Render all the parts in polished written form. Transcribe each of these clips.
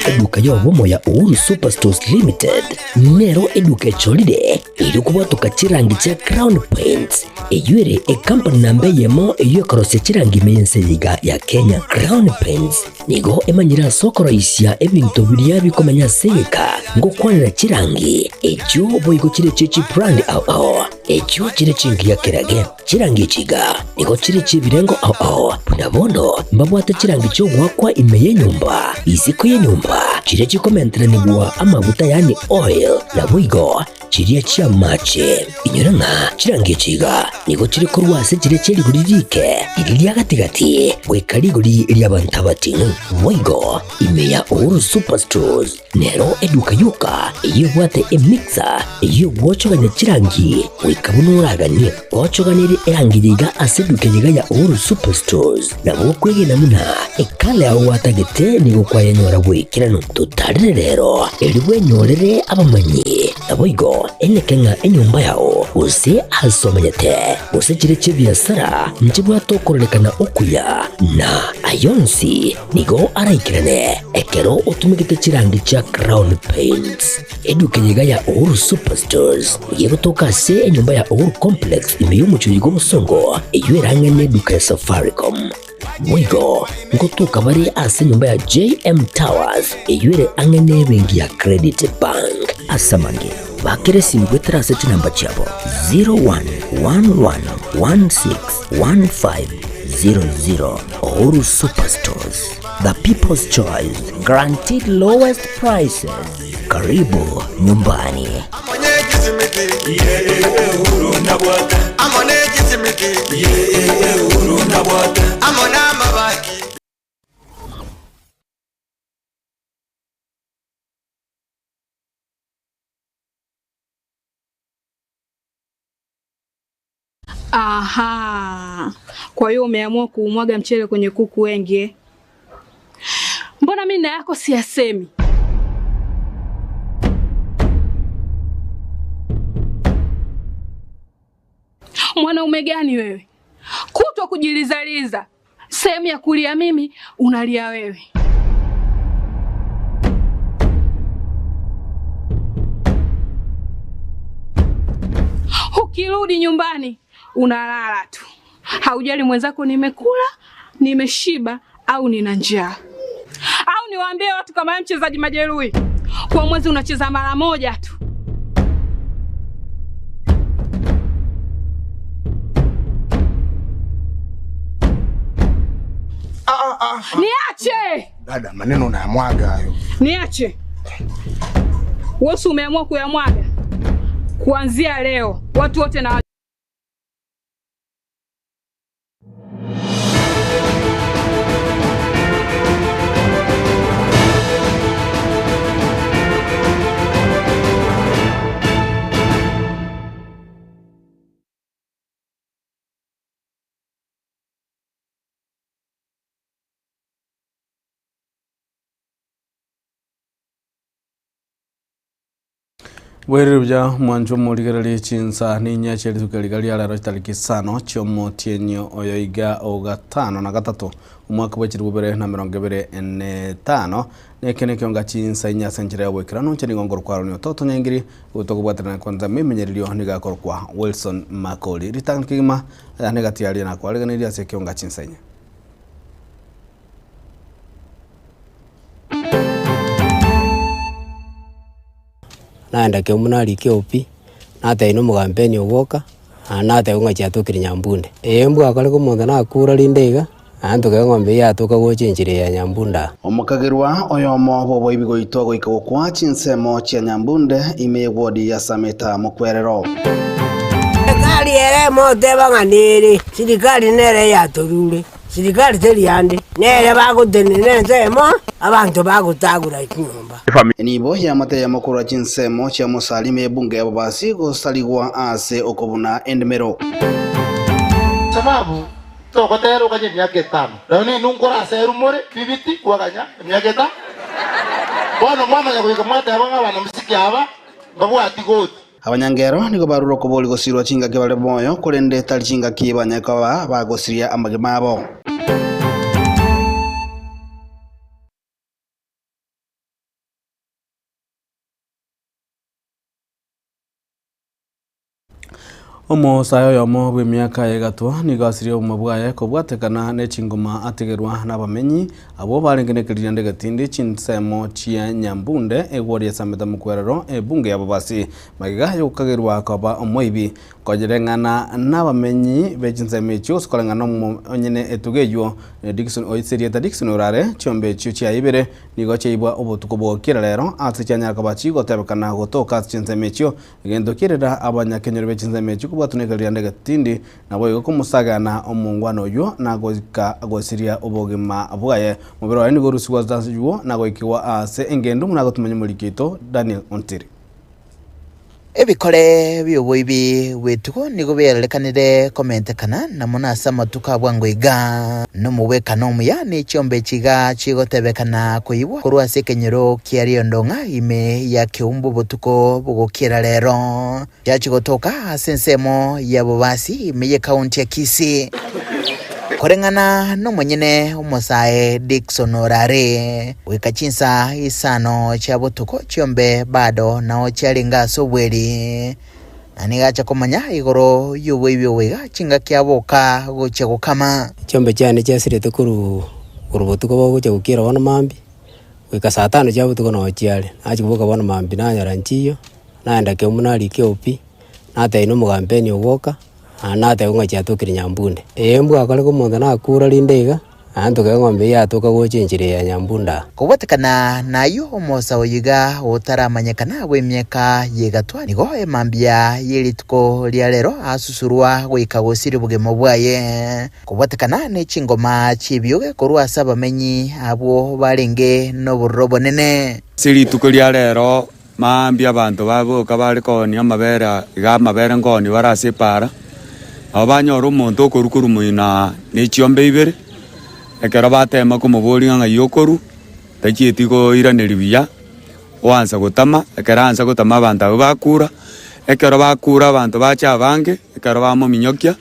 Eduka y'obomo ya Uhuru Superstores Limited nero eduka echorire erio kobwatoka chirangi chia Crown Paints, eyio ere ekampani namba eyemo eyio ekorosia chirangi ime y'ense eye iga ya Kenya. Crown Paints nigo emanyire ase okoroisia ebinto biria bikomenya ase egeka ngokwanera chirangi echio boigo chire chie chibrand ao ao echio chire chingiya kerage. Chirangi echi iga nigo chire chi'ebirengo ao ao, buna bono mbabwate chirangi chi'ogoakwa ime y'enyomba, isiko y'enyomba, chiria chikomenteranigwa amaguta yaani oil, naboigo chiria chi'amache. Inyora ng'a chirangi echi iga nigo chire korwa ase chiria chie rigori riike, riria ria gati-gati, goika rigori ri'abanto abating'u. Boigo ime ya Uhuru Superstores. Nero eduka yoka eyio ebwate emixer eyio egwochogania chirangi goika buna oraganie. Gochoganerie erangi eye iga ase eduka eye iga ya Uhuru Superstores nabo okwegena buna ekala yao gwatagete nigo kwayenyora bw'ekeranu. Totarere rero erio bwenyorere abamanyi naboigo eneke ng'a enyomba yao gose ase omenyete gose chire chi'ebiasara nchibwate okororekana okuya na ayonsi Nigo araikerane ekero otumegete chirangi chia Crown Paints. Eduka eye iga ya Uhuru Superstores nigo egotoka ase enyomba ya Uhuru Complex ime y'omochie oyo bw'obosongo eyio erang'ane eduka ya Safaricom. Boigo ngotoka bare ase enyomba ya JM Towers eyio ere ang'e n'ebenki ya Credit Bank. Ase amange, bakera esimi goetera ase chinamba chiabo 0111161500. Uhuru Superstores, the people's choice, guaranteed lowest prices. Karibu nyumbani. Aha. Kwa hiyo umeamua kuumwaga mchele kwenye kuku wengi eh? Mbona mimi na yako siyasemi? Mwanaume gani wewe? Kutwa kujilizaliza, sehemu ya kulia mimi unalia wewe. Ukirudi nyumbani unalala tu, haujali mwenzako nimekula, nimeshiba au nina njaa. Au niwaambie watu kama wewe mchezaji majeruhi, kwa mwezi unacheza mara moja tu. Niache! Dada, maneno unayamwaga hayo. Niache. Wewe si umeamua kuyamwaga? Kuanzia leo watu wote na Bwerire buya mwanche omorigererie chinsa ninya chia rituko riga ria rero chitariki isano chi'omotienyi oyo iga o gatano na gatato omwaka bwe chilifu bibere na emerongo ebere na etano. Neke nekio nga chinsa inya ase enchera ya oboikeranu inche nigo nkorokwa Aaron Ototo Nyaingiri goeta okobwaterana kwanza memenyererio nigo akorokwa Wilson Makori. Ritang'ani kegima aya negati aria nakoareganeria ase ekio nga chinsa inya. Naenda kiambu narikia OP, natebia na omokampeni ogoka, naende natebia ng'a chiatokire Nyambunde. Ee mbwakare omonto nakura rinde iga, naende tokeba eng'ombe eyio yatoka gocha enchera eye ya Nyambunde aa. Omokagerwa oyomo bw'oboibi goitwa goika gokwa chinsemo chia Nyambunde ime y'ewodi ya Sameta Mokwerero. Serikali ere moteba ng'a nere, serikali nere eyatorure. Sirikari teri ande, nere bagotenena ensemo, abanto bagotagora chinyomba. Nibo y'amate eyemo korwa chinsemo chia Musalima ebunge y'ababasi gosarigwa ase okobuna endemero. Sababu togotera oganye emiaka etano, nayo ninwe nkorase erumore bibiti kwaganya emiaka etano. Bono mwamanya goika mwateba ng'a abanamisiki aba mbabwati goti. Abanyangero nigo barure okobori gosirwa chingaki bare moyo, korende tari chingaki banyare koba bagosiria amagima abo. Omosae oyomo bw'emiaka y'egatwa nigo asirie obogima bwaye kobwatekana ne chingoma atigerwa nabamenyi abwo barenge nekeririanda egetindi chinsemo chia Nyambunde egwori esamete mokwerero ebunge ya Bobasi magega yogokagerwa koba omoibi Koyereng'ana nabamenyi be chinsemo echio, gose koreng'ana nomonyene etugo eyio, Dickson oise erieta Dickson orare, chiombe echio chiaibire nigo chiaibwa obotuko bw'okira rero, ase chianyara koba chigotebekana gotoka ase chinsemo echio, egento kierera abanyakenyoro be chinsemo echio kobwatwa nekeririanda egetindi, naboigo komosagana omongwana oyio na goika gosiria obogima bwaye. Omobere oye nigo orusigwe ase ayio na goikigwa aase engendu buna agotumanya omoriki oito Daniel Ontiri. Ebikore bi'oboibi bw'etugo nigo biarorekanire komentekana na mono ase amatuko a bwango iga. Nomogwekano omuya ne chiombe chiga chigotebekana koibwa korwa ase ekenyoro kia Riondong'a ime ya Keumbu botuko bogokiera rero. Chiachia gotoka ase ensemo ya Bobasi ime y'ekaunti ya Kisii. Koreng'ana nomonyene omosae Dickson Orare, goika chinsa isano chia botuko chiombe bado nao chiarenge ase obweri, na nigo acha komanya igoro y'oboibi obo iga chingaki aboka gochia gokama. Chiombe chiane chiasirete korwa korwa botuko bogochia gokiera bono mambia, goika saa tano chia botuko noo chiare. Nachia koboka bono mambia nanyora nchiyo, naenda keumbu narika eopi, natebia na omokampeni ogoka. Naende nateba ng'a chiatokire nyambunde. Ee mbwakore omonto nakure rinde iga, naende ntokebe eng'ombe eyio yatoka gocha enchera eye ya nyambunde aa. Kobwatekana nayio omosa oyo iga otaramanyekana bw'emiaka y'egatwa, nigo emambia ye rituko ria rero asusurwa goika gosiria obogima bwaye. Kobwatekana ne chingoma chi'ebioge korwa ase abamenyi abwo barenge nobororo obonene. Ase rituko ria rero Mambia abanto baboka bare koonia amabere iga amabere nkoonia bare ase epaara, nabo banyora omonto okorwa korwa moino ne chiombe ibere, ekero batema komoboria ng'a ng'ai okorwa, tachieti koiraneria buya, oansa gotama, ekero aansa gotama abanto abwo bakura, ekero bakura abanto bacha abange, ekero bamominyokia,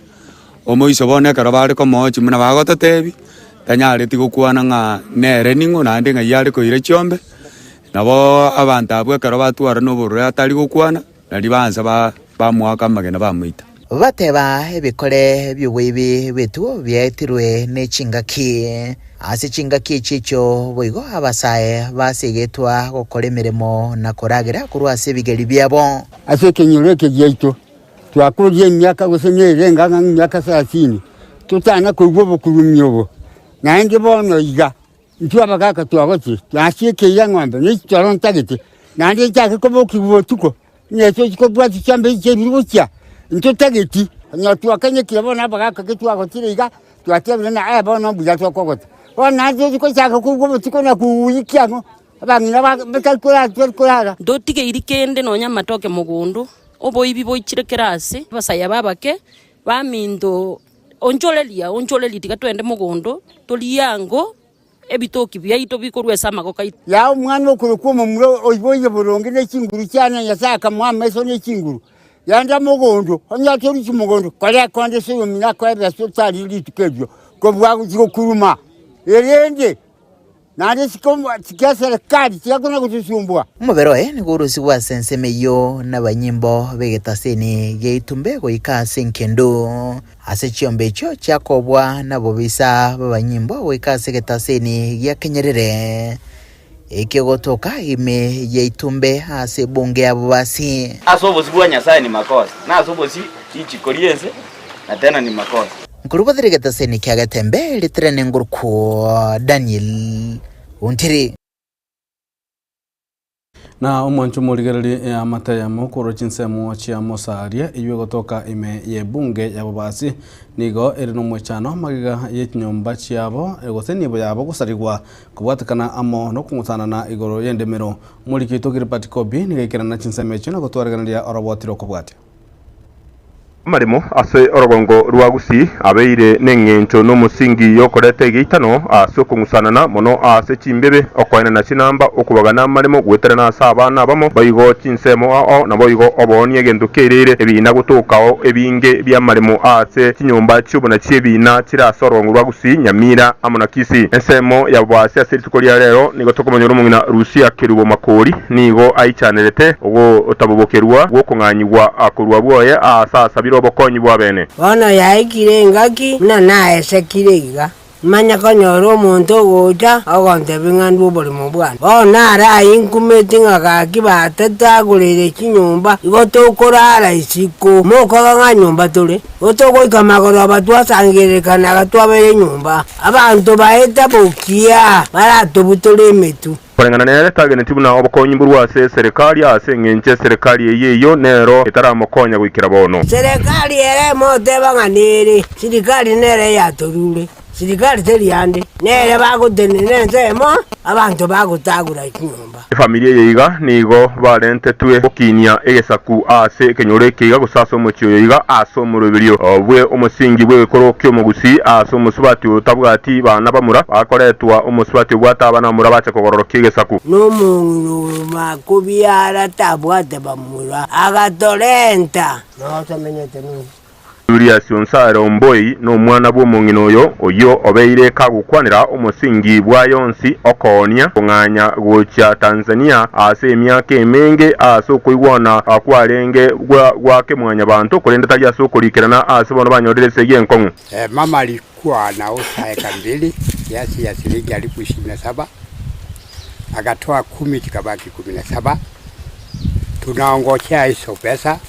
omoiso bono ekero bare komoochia buna bagototebia, tanyareti gokwana ng'a nere ning'o naende ng'ai are koira chiombe. Nabo abanto abwo ekero batwara nobororo atari gokwana, nario baansa bamoaka amagena bamoita. Bateba ebikore bi'oboibi bw'etugo biaetirwe ne chingaki. Ase chingaki echi echio boigo abasae basegetwa gokora emeremo na koragera korwa ase ebigeri biabo. Ase ekenyoro eke giaito twakoria emiaka gose nere enga ng'a emiaka thelathini, totana koigwa obokurumi obo, naende bono iga. Intwe abagaaka twagochire, twasiekeirie eng'ombe, ne chitoro ntagete, naende nchake kobokigwa botuko, ng'a tochi kobwatia chiombe echi chiaibire gochia, ntotageti. Onye twakanyekire bono abagaaka ki twagochire iga, twatebire ng'a eh bono mbuya tokogota. Bono naende tochi gochaka koigwa botuko na kouyia ang'o, abang'ina ba batari korara tibari korara. Ntotigeiri kende nonya amatoke mogondo, oboibi boichire kera ase, abasaia babake baminto Onchoreria, onchoreria, tiga twende mogondo, torie ango ebitoki biaito bikorwa ase amagoko aito. Yaa omwana okorokwa omomura oiboire boronge ne chinguru chiane, Nyasae akamoa amaiso ne chinguru. Genda mogondo, onye otorusia mogondo, kora ekonde ase oyomino akoe ebesa otarire rituko erio, kobua gochia gokuruma. Erende Naende isiko chia serikali tiakona gotosumbua. Omobere oye nigo orusigwe ase ensemo eyio nabanyimbo b'egetaseni gi'eitumbe goika ase enkendu. Ase chiombe echio chiakobwa nabobisa b'abanyimbo goika ase egetaseni gia kenyerere, ekegotoka ime y'eitumbe ase ebunge y'ababasi. Ase obosio bwa Nyasae ni makosa, na ase obosio richiko ri'ense na tena ni makosa. Nkorubathire egetaseni kia Getembe ritere nengurukwo Daniel Ontiri. Na omwancho omorigererie eamate eyemo korwa chinsemo chia Musalia, eyio egotoka ime y'ebunge ya Bobasi, nigo ere nomoichano magega ye chinyomba chiabo gose enibo yabo gosarigwa kobwatekana amo nokong'usanana igoro y'endemero. Omoriki oito Gilbert Kobi nigo aikerana chinsemo echio na gotwaregeneria oroboti rokobwatia. Amaremo ase orogongo rwa Gusii abeire neng'encho nomosingi yokoreta egeitano ase okong'usanana mono ase chimbebe, okoenana chinamba, okobagana amaremo goeterana ase abana abamo, boigo chinsemo ao naboigo oboonia egento keirire ebiina gotokao ebinge bi'amaremo ase chinyomba chi'obona chi'ebiina chire ase orogongo rwa Gusii, Nyamira amo na Kisii. Ensemo ya Boasi ase rituko ria rero nigo tokomonyora omong'ina Rusia Kerubo Makori nigo aichanerete ogotabobokerwa gw'okong'anyigwa korwa bwoye aase asabire. banyorire obokonyi bwa bene. Bono yaikire engaki buna naesekire iga, manye konyora omonto ogocha ogontebia ng'a ndwe oborimo bwane. Bono naro ayio nkumeti ng'a gaki batatagoreire chinyomba, igo tokorara isiko, mokoba ng'a nyomba tore. Igo togoika magoroba twasangererekanaga twabeire nyomba, abanto baeta bokia baratobutore emetwe. Koreng'ana nere tageneti buna obokonyi mborwa ase eserekari, ase engencho eserekari eyio eyio nero etaramokonya goikera bono. Serekari ere moteba ng'a nere, sirikari nere yatorure, sirikari teri ande, nere bagotenena ensemo, abanto bagotagora chinyomba. Efamiri eye iga nigo barentetwe gokinia egesaku ase ekenyoro eke iga gose ase omochie oyo iga ase omoroberio bwe omosingi bw'egekoro ki'omogusii ase omosubati otabwati bana bamura bakoretwa omosubati obwate abana bamura bache kogororokia egesaku. Nomong'ina oyo makobiara tabwate bamura, agatorenta. Nao tomenyete nonya. Julius Onsare Omboi nomwana bw'omong'ina oyo, oyio obeire kagokwanera omosingi bwaye onsi okoonia kong'anya gochia Tanzania ase emiaka emenge ase okoigwana kwarenge gwa kemwanyabanto korende tari ase okorikerana ase bono banyorire esegi enkong'u. Mama alikuwa anauza eka mbili kiasi ya shilingi elfu ishirini na saba akatoa kumi zikabaki 17. Tunaongojea hizo pesa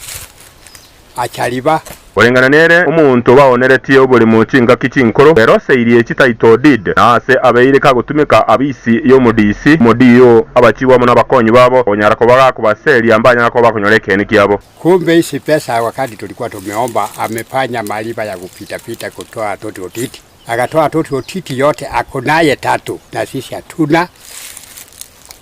achariba. Koreng'ana nere, omonto baoneretie oboremo chingaki chinkoro, eroseirie chititle deed, na aase abeire kagotumeka abisi y'omodisi, omodiyo, abachibu amo nabakonyi babo, konyara koba gakobaseria mbanyara koba bakonyora ekeene kiabo. Kumbe hizi pesa wakati tulikuwa tumeomba amefanya maliba ya kupitapita kutoa title deed, akatoa title deed yote ako naye tatu na sisi hatuna.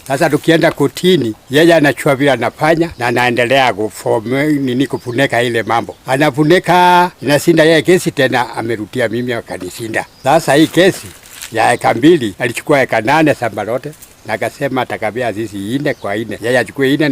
Sasa tukienda kotini, yeye anachua vile anafanya na anaendelea kuform nini kufuneka ile mambo, anafuneka inashinda yeye kesi tena, amerudia mimi akanishinda. Sasa hii kesi ya eka mbili alichukua eka 8 shamba lote na akasema atakabia sisi ine kwa ine, yeye achukue ine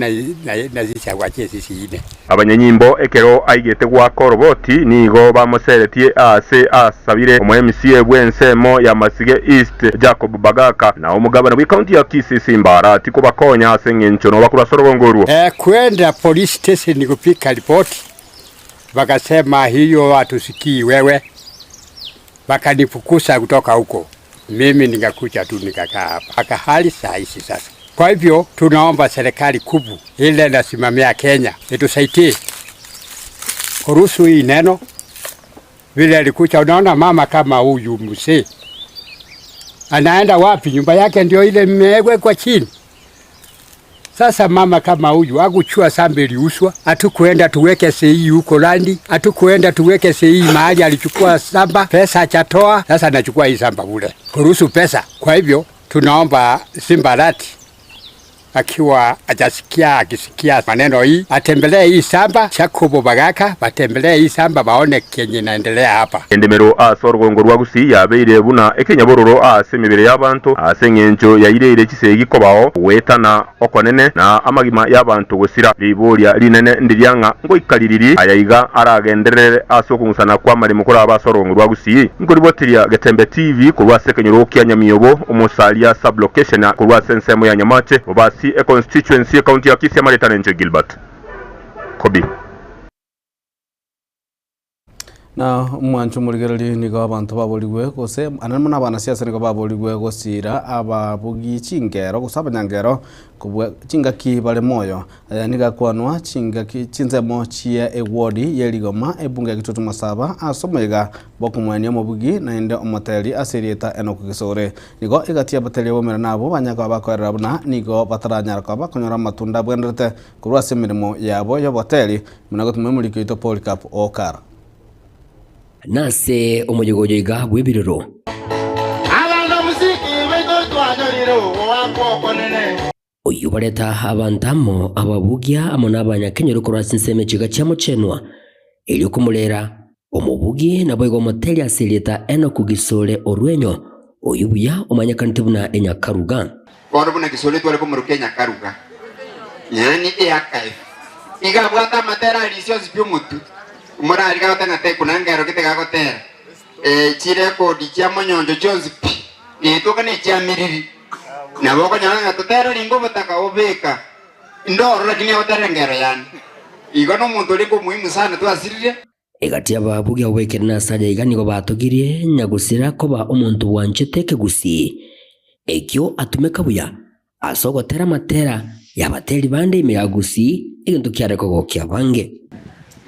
na sisi awachie sisi ine. Abanyanyimbo ekero aigete goaka oroboti nigo bamoseretie aase asabire omo-MCA bw'ensemo ya Masige East Jacob Bagaka na omogabana bw'ecounty ya Kisii Simba Arati kobakonya ase engencho nobakorwa ase orogongo orwo. Kwenda police station kupika ripoti, wakasema hiyo hatusikii wewe, wakanifukuza kutoka huko. Mimi nikakuja tu nikakaa hapa mpaka hali saa hizi sasa. Kwa hivyo tunaomba serikali kubwa ile nasimamia Kenya itusaidie kuruhusu hii neno vile alikuja. Unaona mama kama huyu mzee anaenda wapi? Nyumba yake ndio ile imewekwa chini. Sasa mama kama huyu akuchua sambe iliuzwa, hatukuenda tuweke sei huko landi, hatukuenda tuweke sei mahali alichukua samba, pesa achatoa, sasa anachukua hii samba bure kuruhusu pesa. Kwa hivyo tunaomba Simba Arati akiwa ajasikia akisikia maneno hii atembelee hii samba, Jacobo Bagaka batembelee hii samba baone kenye inaendelea hapa. Endemero ase orogongo rwa Gusii yabeire buna ekenyabororo ase emebere y'abanto ase eng'encho yaireire chisegi kobao goetana okonene na amagima y'abanto gosira. Riboria rinene ndiria ng'a ngoika ririri aya iga aragenderere ase okong'usana kw'amaremo koraba ase orogongo rwa Gusii. Nkoribotiria Getembe TV korwa ase ekenyoro kia Nyamiobo, Omosaria sub-location korwa ase ensemo ya Nyamache, Bobasi econstituency ecounty ya Kisii Amareta nenche Gilbert Kobi. Na omwancho omorigereria nigo abanto baborigwe gose anene mono abanasiasa nigo baborigwe gosiira ababugi chingero gose abanyangero kobua chingaki bare moyo. Aya nigo akwanwa chingaki chinsemo chie ewodi ye rigoma ebunge ya Kitutu Masaba ase omoyega bw'okomoenia omobugi naende omoteri ase erieta Enock Gisore. Nigo egati y'abateri abamera nabwo banyare koba bakoerera buna nigo bataranyara koba bakonyora amatunda abwenerete korwa ase emeremo yabo y'oboteri buna gotuma omoriki oito Polycarp Okara. Nase omoyega oyo iga bw'ebirero. Abana mosiki baito twanyorire ogoakwa okonene. Oyio bareta abanto amo, ababugia amo nabanyakenyoro korwa ase ensemo echiga chia mochenwa, erio komorera omobugi naboigo omoteria ase erieta Enoku Gisore Orwenyo, oyio buya omanyekanete buna Enyakaruga. Bono buna Gisore tware komoroka Enyakaruga, yaani earchive, iga abwate amatera aria onsi pi omotwe, morarige agote ng'a tekuna nkero gete gagotera, chirekodi chia monyoncho chionsi pi, getoka na echiamiriri. Nabo okonyora ng'a totera ringo obotaka obeka ndoro lakini agotera engero yane. Igo nomonto orenge omuhimu sana twasirire. Egati y'ababugi abwo baikire ase aye iga nigo batogirie nyagusira koba omonto bwanchete ekegusii, ekio atumeka buya ase ogotera amatera y'abateri bande ime ya Gusii, egento kiare kogokia abange.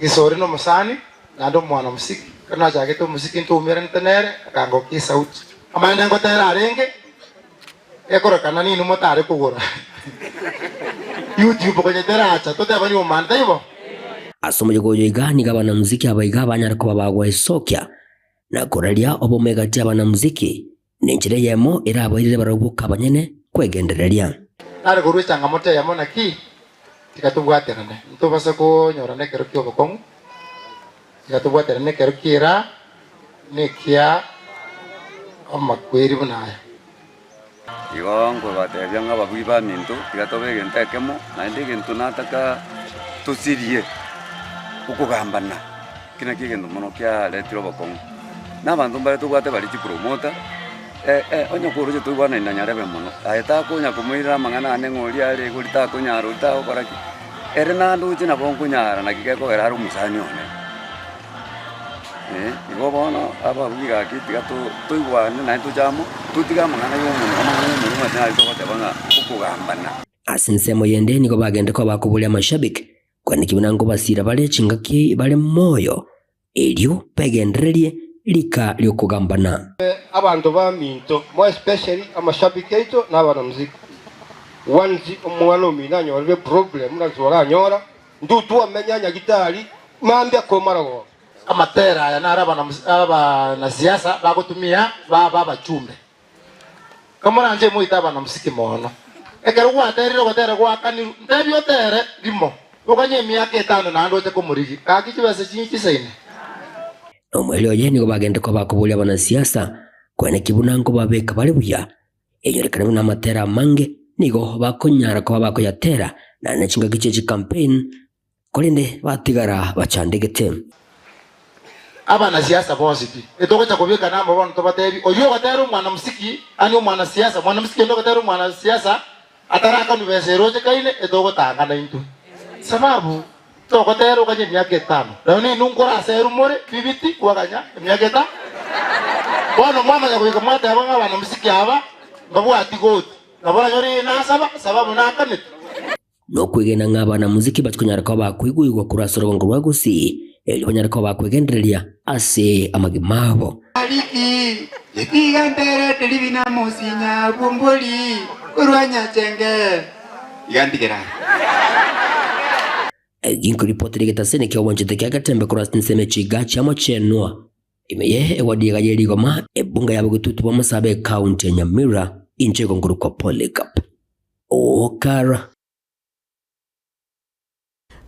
Gisore nomosani, naende omwana omosiki. Ekero nachagete omosiki ntoumeranete nere, akangokia esauti. Amaene ngotera arenge, Ekorokana ninwe motare kogora YouTube konya teracha totebani omani taibo? Ase omoyega oyo iga nigo abanamuziki aba iga banyare koba bagwesokia na koraria obomo egati y'abanamuziki, nenchera eyemo erabairere barabwo boka abanyene kwegendereria. Nare korwa echangamoto eyemo naki tiga tobwaterane, ntobase konyorana ekero ki'obokong'u, tiga tobwaterane ekero ki'eraa nekia amakweri buna aya. Igo nkobatebia ng'a ababugi baminto, tiga tobe egento ekemo, naende egento nataka tosirie, okogambana, eki nakio egento mono kiaretire obokong'u. Na abanto mbare tobwate bare chipromoter, onye koroche toigwanani na nyarebe mono, aye takonya komoirera amang'ana ane ng'a oria are iga oria takonyara oria tagokora ki, ere nandoche nabo nkonyara naki gekogera are omosani one. Igo bono ababuya gaki tiga toigwane naende toche amo, totige amang'ana ya omonwa, amang'ana ya omonwa omanyete nari togoteba ng'a okogambana. Ase ensemo yende nigo bagende koba bakoboria amashabiki, kwaneki buna nkobasiira bare chingaki bare moyo, erio begendererie rika ri'okogambana. Abanto baminto, more especially amashabiki aito na abanamuziki, once omwana omino anyorire problem buna inse oranyora, Intwe twamenya nyagitari mambia komaragoba. Amatera aya naro abanasiasa bagotumia baba abachumbe. Kamoranche moite abanamosiki mono. Ekero gwaterire ogotera gwakanirwe, ntebie otere rimo, oganye emiaka etano naende oche komorigia. Gaki chibesa chinyi chisaine. Nomoerio oye nigo bagende koba bakoboria abanasiasa, koeneki buna nkobabeka bare buya, Enyorekane buna amatera amange nigo bakonyara koba bakoyatera naende chingaki chie chicampaign, korende batigara bachandegete. Abanasiasa bonsi pi, etogocha kobekana amo bono tobatebi, oyio ogotera omwanamosiki ani omwanasiasa, mwanamosiki onde ogotera omwanasiasa atarakanwa besa erochekaine, etogotangana intwe. Sababu togotera oganye emiaka etano, nayo ninwe nkoraserwe more bibiti kwaganya emiaka etano. Bono mwamanya goika mwateba ng'a abanamosiki aba mbabwati goti, nabo oranyore ee nasaba, sababu nakanete. Nokwegena ng'a abanamuziki bachikonyara koba bakoigwigwa korwa ase orogongo rwa Gusii, erio banyare koba bakwegendereria ase amagima abo. Ariki, Tiga nterete ribina mosinya bw'ombori korwa Nyachenge. Iga ntigere aa. Ginkoripotera egetaseni ki'obwanchete kia Getembe korwa ase ensemo echiga chi'amochenwa ime ye ewadi ega ye rigoma ebunga ya bogetutu bwa Masaaba ekaunti ya Nyamira inche igo nkorokwa Polycarp Okara.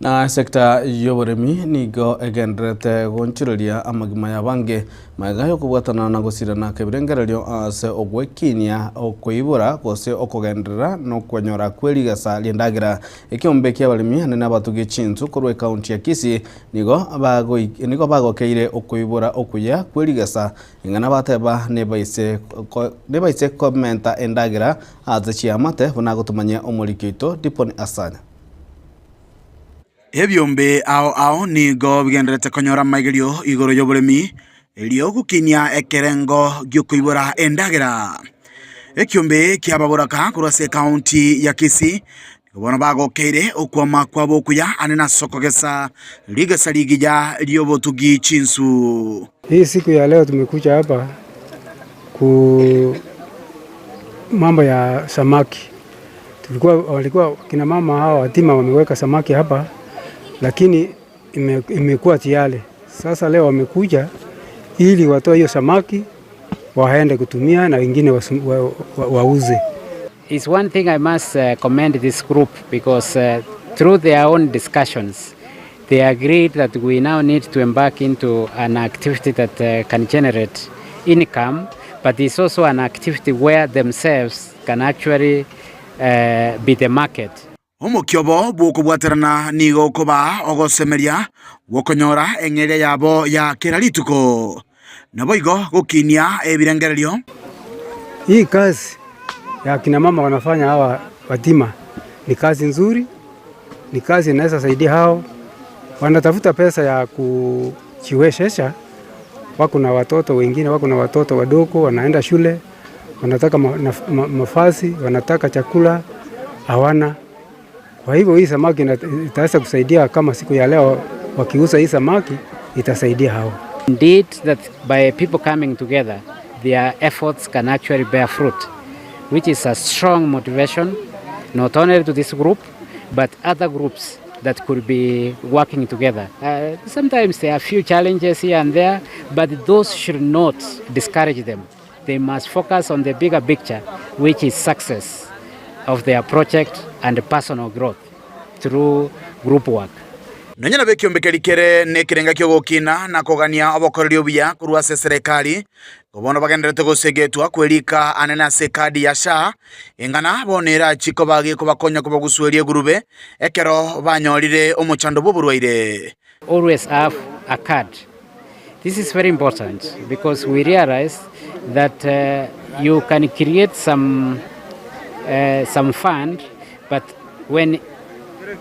Na sector y'oboremi nigo egendererete gonchureria amagima y'abange magega y'okobwatana na gosirana kebirengererio ase ogwekinia okoibora gose okogenderera nokwenyora kwe rigesa ri'endagera. Ekeombe ki'abaremi anene abatugi chinsu korwa ekaunti ya Kisii nigo nigo bagokeire okoibora okuya kwe rigesa ing'ana bateba nebaise nebaise komenta endagera ase chiamate buna agotomanyia omoriki oito Dipon Asanya. Ebiombe ao ao nigo bigendererete konyora amaigerio igoro y'oboremi, erio gokinia ekerengo gi'okoibora endagera. Ekiombe ki'ababoraka korwa ase ekaunti ya Kisii nigo bono bagokeire okwama kwabo okuya ande nase okogesa rigesa rigiya ri'obotugi chinsu. Hii siku ya leo tumekuja hapa ku mambo ya samaki. Tulikuwa walikuwa kina mama hawa watima wameweka samaki hapa, lakini ime, imekuwa tayari. Sasa leo wamekuja ili watoe hiyo samaki waende kutumia na wengine wauze wa, wa, wauze. It's one thing I must commend this group because through their own discussions they agreed that we now need to embark into an activity that can generate income but it's also an activity where themselves can actually be the market. Omokia obo bw'okobwaterana nigo okobaa ogosemeria gw'okonyora eng'eria yabo ya kera rituko, naboigo gokinia ebirengererio. Hii kazi ya kina mama wanafanya hawa watima ni kazi nzuri, ni kazi inaweza saidia hao, wanatafuta pesa ya kujiwezesha. Wako na watoto wengine, wako na watoto wadogo wanaenda shule, wanataka mavazi, wanataka chakula, hawana. Kwa hivyo hii samaki itaweza kusaidia, kama siku ya leo wakiuza hii samaki itasaidia hao. Indeed, that by people coming together, their efforts can actually bear fruit, which is a strong motivation not only to this group, but other groups that could be working together. Sometimes there are few challenges here and there, but those should not discourage them. They must focus on the bigger picture, which is success of their project and personal growth through group work. Nonya nabo ekiombe keria kere nekerenga ki'ogokina na kogania obokoreri obuya korwa ase eserekari, igo bono bagendererete gosegetwa kwerika anene ase ekadi ya SHA, eng'ana bono erachie koba gekobakonya kobagusueria egurube ekero banyorire omochando bw'oborwaire. Always have a card. This is very important because we realize that you can create some, some fund, but when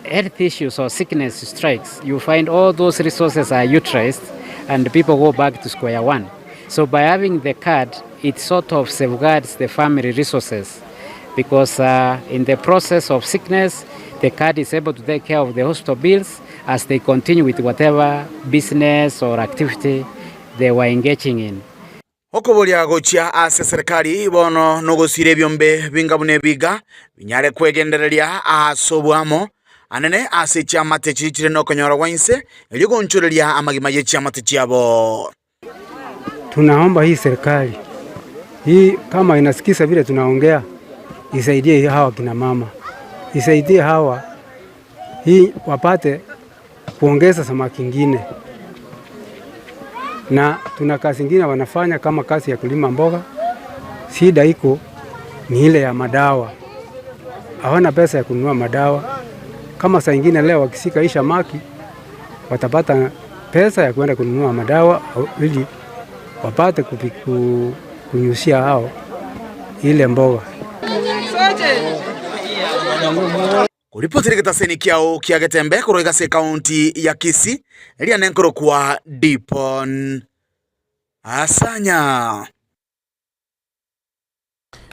health issues or sickness strikes, you find all those resources are utilized and people go back to square one. So by having the card, it sort of safeguards the family resources because in the process of sickness, the card is able to take care of the hospital bills as they continue with whatever business or activity they were engaging in. Okoboria gochia ase serikali bono nogosira ebiombe binga buna ebiga binyare kwegendereria ase oboamo anene ase chiamate chiichire nokonyora gwa inse, erio gonchoreria amagima ye chiamate chiabo. Tunaomba hii serikali hii kama inasikiza vile tunaongea, isaidie hawa kina mama, isaidie hawa hii wapate kuongeza samaki ingine, na tuna kazi ingine wanafanya kama kazi ya kulima mboga. Shida iko ni ile ya madawa, hawana pesa ya kununua madawa. Kama saa ingine leo wakishika hii samaki watapata pesa ya kwenda kununua madawa ili wapate kunyusia hao ile mboga. Koripotire getaseni kiao kia Getembe korwa igase ekaunti ya Kisii, eria nenkorokwa Dipon Asanya.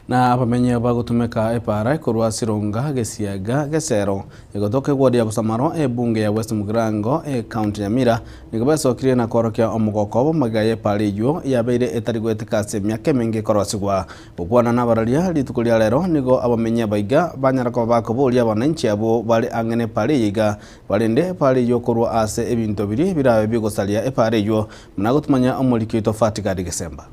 Na abamenye bagotumeka epara korwa Sironga Gesiaga Gesero egotoka eward ya Bosamaro ebunge ya West Mugirango ecounty ya Nyamira nigo besokirie na kworokia omogoko obo magega ya epara eywo yabeire etari goeteka ase emiaka emenge ekorosigwa. Gokwana na abararia rituko ria rero nigo abamenyi abaiga banyara koba bakoboria abananchi abwo bare ang'e na epara eye iga barende epara eywo korwa ase ebinto biria birabe bigosaria epara eywo buna gotumanya omoriki oito Fatigadi Gesemba.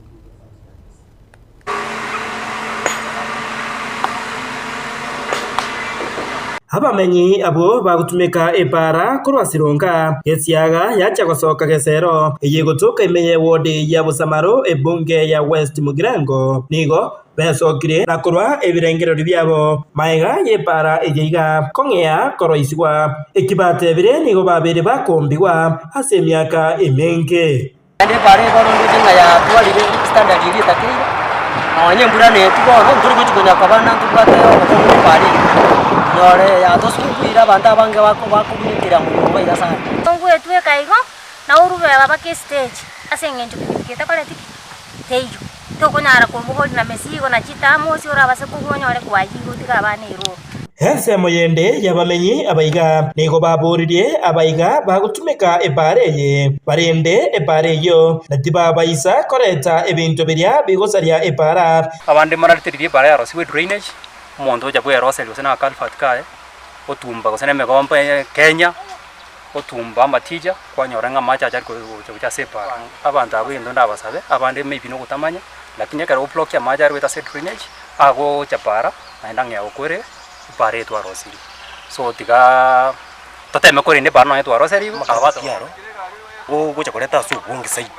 Abamenyi abwo bagotumeka epaara korwa Sironga, Gesiaga yachia gosoka Gesero, eye egotoka ime y'ewodi ya Bosamaro ebunge ya West Mugirango, nigo besokire na korwa ebirengererio biabo magega y'epaara eye iga kong'ea koroisigwa. Eki batebire nigo babeire bakombigwa ase emiaka emenge. Naende epaara eye bono ndoche ng'a yatwarire standard eria etakeire, nonye embura netwe bono ntori gochi konya koba na ntobwate obokong'u bwa epaara eye, nyore yatosunguire abanto abange bako bakobunyekera monyomba iga sana. Ogwetweka igo, na orubeba mpaka estage, ase eng'encho pikipiki etakoreti ki? Teiyo. Tokonyara kobogoria na mesigo na chitamosi orabase kogwa onyore kwayigwa otige abana eroro. Ensemo yende y'abamenyi abaiga nigo baboririe abaiga bagotumeka ebaara eye, barende ebaara eyio, na tibabaisa koreta ebinto biria bigosaria ebaara. Abande mararetererie ebaara yarosigwe edrainage, omonto ocha bweroseria gose na aculvert kaye, otumba gose na emegombo Kenya, otumba amatija, kwanyora ng'a amache acha ari gocha gocha ase ebaara. Abanto abwo egento ndabasabe, abande maybe nogotamanya, lakini ekero oblokia amache arwete ase edrainage, agocha paara, naende ang'ea gokwere epaara eye twarosirie. So tigaaa toteme korenda epaara nonye twaroserigwe, Amakara aro ogocha koreta ase obonge zaidi.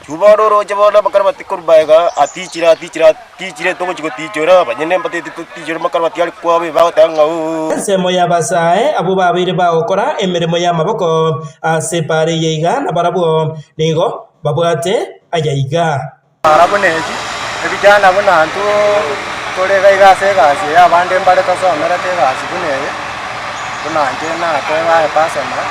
Chwo bono oroche bono amakara bati korwa magega atichire atichire atichire togochi gotichora abanyene mbateti totichore makara bati are kwabo bagoteba ng'a ooh. Ensemo y'abasae abwo babeire bagokora emeremo y'amaboko ase epaara eye iga nabarabwo nigo babwate aya iga. Ara buna eki, ebijana buna intwe tore iga iga ase egasi eye abande mbare tosomerete egasi buna eye, buna inche nateba aye personal,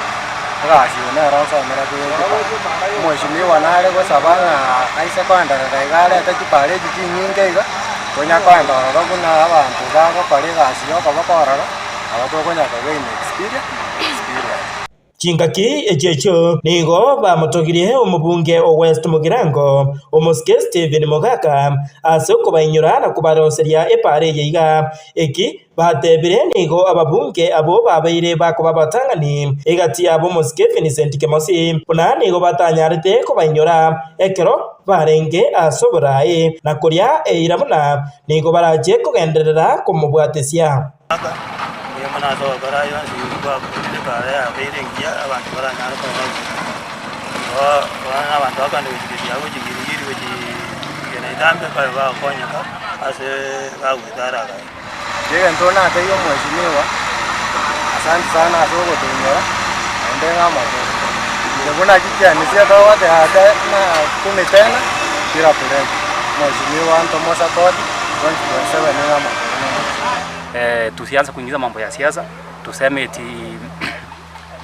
Egasi eye nero nsomerete ye chipara. Omweshimiwa nare gosaba ng'a aise koenderera iga arete chipara echi chinyinge iga, tonya koenda ororo buna abanto bagokora egasi ya okoboko ororo, nabo tokonya ko gain experience. Chingaki echio echio nigo bamotogirie omobunge o West Mugirango, omosike Stephen Mogaka, ase okobainyora na kobaroseria epaara eye iga. Eki batebire nigo ababunge abwo babeire bakoba abatang'ani egati yabo omosike Vincent Kemosi, buna nigo batanyarete kobainyora ekero barenge ase oboraai na koria eira buna nigo barache kogenderera komobwatesia. Aka, mbuya mono ase ogokora ayio onsi gwakorire ekara yabeire engiya, abanto baranyare koba buya. Igo bono abanto bakogenda gochia gochia gochia Giligili gochia kegena itambe babe bagokonyeka ase bagoeta are agaya. Egento natebie omweshimiwa, asante sana ase ogotoinyora, naende ng'a amaboko. Inche buna chichiani togoteba ate na kumi tena, bila break. Mweshimiwa ntomosapoti, 2027 ng'a amaboko. Eh, tusianze kuingiza mambo ya siasa, tuseme eti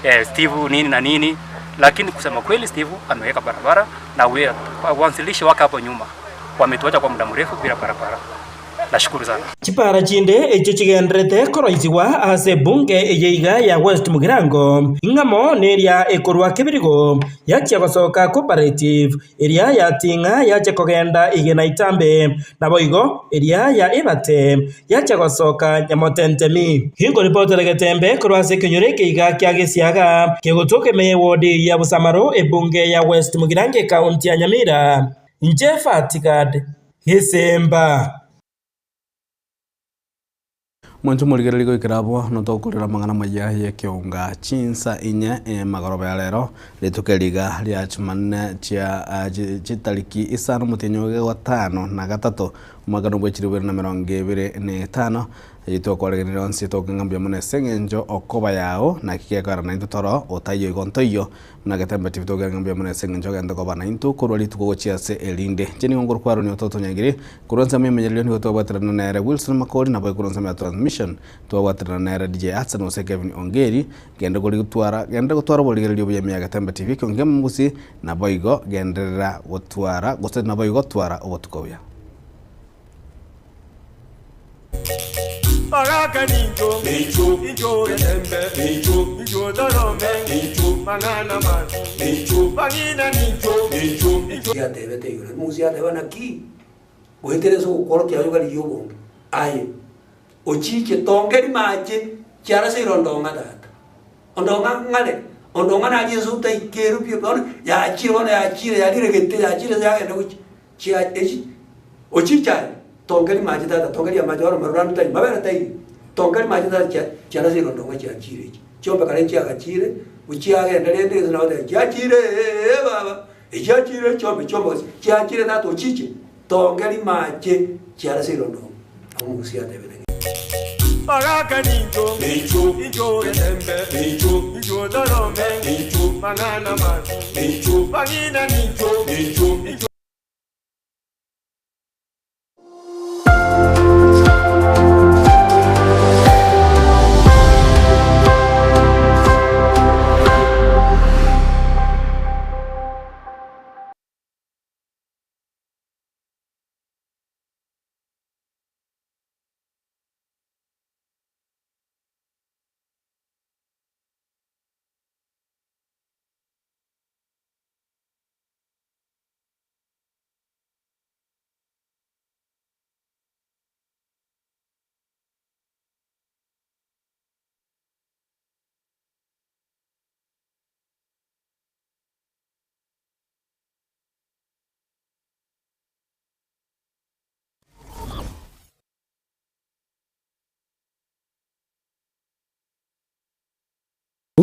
eh, Steve nini na nini, lakini kusema kweli Steve ameweka barabara na we, waanzilishi wake hapo nyuma wametuacha kwa muda mrefu bila barabara. Nashukuru sana. Chipara chinde echio chigendererete koroisigwa ase ebunge eye iga ya West Mugirango, ing'amo neria ekorwa Kebirigo yachia gosoka Cooperative, Eria yating'a yacha kogenda igena itambe, naboigo eria ya ebate yacha gosoka nyamotentemi. Ginkoripotere getembe korwa ase ekenyoro eke iga kia Gesiaga, kegotoka ime y'ewodi ya Busamaro, ebunge ya West Mugirango ekaunti ya Nyamira. Inche Fatigad Gesemba. Mwanche omorigereria goikera abwo notogokorera amang'ana amaya y'ekeonga chinsa inye emagoroba ya rero, rituko eri iga ria chumanne chia chitariki isano omotienyi o gatano na gatato omwaka bwe chilifu ibere na emerongo ebere na etano, Eyio twakoareganire onsi tokeng'a mbuya mono ase eng'encho okoba yao, naki gekogera naintwe toro otaiyo igo ntoiyo. Buna Getembe TV tokeng'a mbuya mono ase eng'encho ogente koba naintwe korwa rituko gochia ase erinde. Inche nigo nkorokwa Aaron Ototo Nyangiri, korwa ensemo y'emenyererio nigo twabwaterana nere Wilson Makori naboigo korwa ensemo ya transmission twabwaterana nere DJ Hudson gose Kevin Ongeri, genda korigotwara genderera gotwara oborigereria obuya ime ya Getembe TV ekio ngemogusi naboigo genderera gotwara gose naboigo twara obotuko obuya. Bagaka nincho, incho getembe, incho torome, mang'ana mabi, bang'ina nincho, incho. Yatebete igoro, Musa yateba naki? Goetera ase ogokworokia aye ogarigie obonge. Aye, ochiche tongeri mache chiaraseire ondong'a tata. Ondong'a ng'are, ondong'a naria ense otaikerwe pi bono yachire bono yachire yarire gete yachire yagenda gochia chia echi ochiche aye tongeri mache tata tongeri amache bono maruranu taiyo mabere taiyo tongeri mache tata chia chiaraseire ondong'a chiachire echi. Chiombe kare nchiagachire, ochiagenda rende gese nabo goteba chiachire eeh baba, echiachire chiombe chiombe gose chiachire tata ochiche, tongeri mache chiaraseire ondong'a. Nabo omogusi atebete ng'a. Bagaka nincho, incho getembe, incho torome, mang'ana mabi, bang'ina nincho, incho.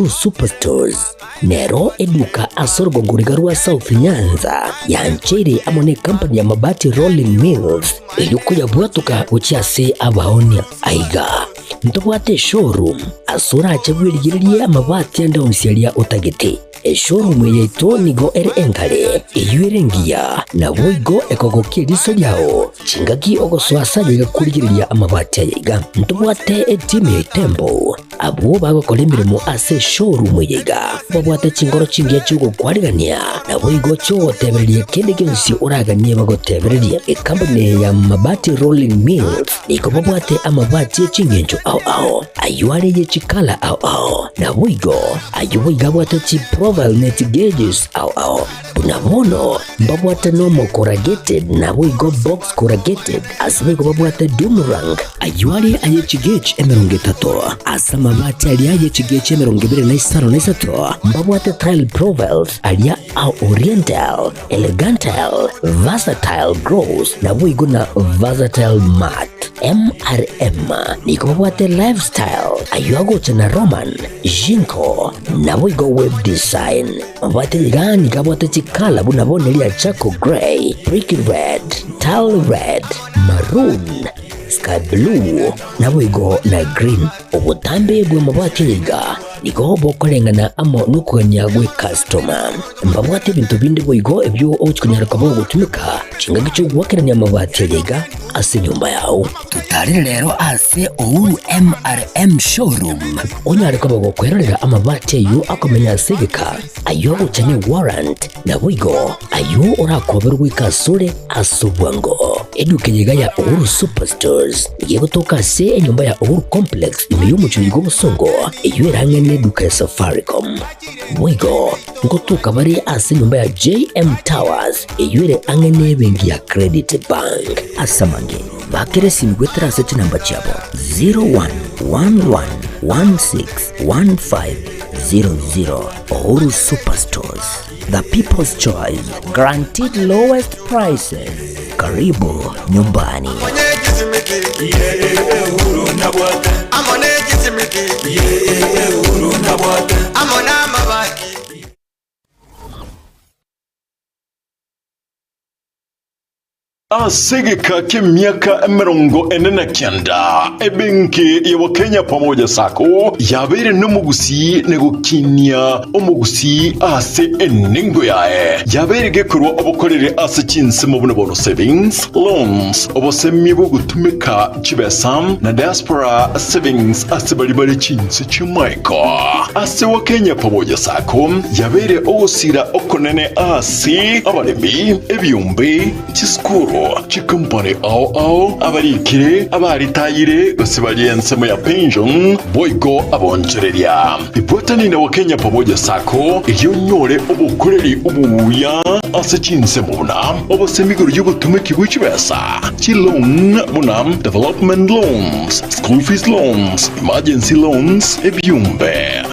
Superstores nero eduka ase orogongo riga rwa South Nyanza yancheire amo ne company ya Mabati Rolling Mills erio koyabwatoka gochia ase abaonia. Aiga ntobwate eshowroom ase orache bwerigererie amabati ande onsi aria otagete. Eshowroom eye yaito nigo ere engare, eyio ere engiya, naboigo ekogokia eriso riao chingaki ogosoa ase aye iga korigereria amabati aya iga. Ntobwate etimu ya Itembo. Abwo bagokora emeremo ase eshowroom eye iga babwate chingoro chingiya chi'ogokwarigania, naboigo chi'ogotebereria kende gionsi oraganie bagotebererie. Ekampuni eye ya Mabati Rolling Mills nigo babwate amabati e ching'encho ao ao, ayio are ye chikala ao ao, naboigo ayio boigo abwate chiprofile ne chigauges ao ao. Buna bono mbabwate nomo corrugated naboigo box corrugated, ase boigo babwate doom rank, ayio are aye chigauge 30, ase amabati aria aye chigauge 23, mbabwate tile profiles aria a oriental, elegantal, versatile gloss naboigo na versatile matte. MRM nigo babwate lifestyle, ayio agocha na Roman, Jinko, naboigo web design. Mabwate iga nigo abwate chikala buna bono eria charcoal grey, brick red, tile red, maroon, sky blue, naboigo na green. Obotambe bw'amabati aya iga nigo bokoreng'ana amo nokogania gw'ecustoma. Mbabwate ebinto binde boigo ebio ogochia konyara koba ogotumeka chingaki chi'ogoakerania amabati aya iga ase enyomba yao. Totarere rero ase Uhuru MRM Showroom onyare koba gokwerorera amabati ayio akomenya ase egeka, ayio agocha ne warrant, naboigo ayio orakoberwe goika asore ase obwango. Eduka eye iga ya Uhuru Superstores nigo egotoka ase enyomba ya Uhuru Complex ime y'omochie oyo bw'obosongo eyio erang'e neduka ya Safaricom. Boigo ngotoka bare ase enyomba ya JM Towers eyio ere ang'e nebenki ya Credit Bank. Ase amange, bakera esimi goetera ase chinamba chiabo 0111161500. Uhuru Superstores, the people's choice, guaranteed lowest prices. Karibu nyumbani. Ase egeka ki'emiaka 49, ebenki ya Kenya Pamoja Sacco yabeire nomogusii na gokinia omogusii ase enengo yaye. Yabeire gekorwa obokoreri ase chinsemo buna bono savings, loans, obosemi bw'ogotumeka chibesa na diaspora savings ase baria bare chinse chi'amaiko. Ase Wakenya Pamoja Sacco yabeire ogosira okonene ase abaremi, ebiombe, chisukuru, chikompani ao ao, abarikire, abaritayire gose baria ensemo ya pension, boigo abonchoreria. Ibwatani na Wakenya Pamoja Sacco erio onyore obokoreri obuya ase chinsemo buna obosemi igoro y'obotomeki bwe chibesa, chiloan buna development loans, school fees loans, emergency loans, ebiombe.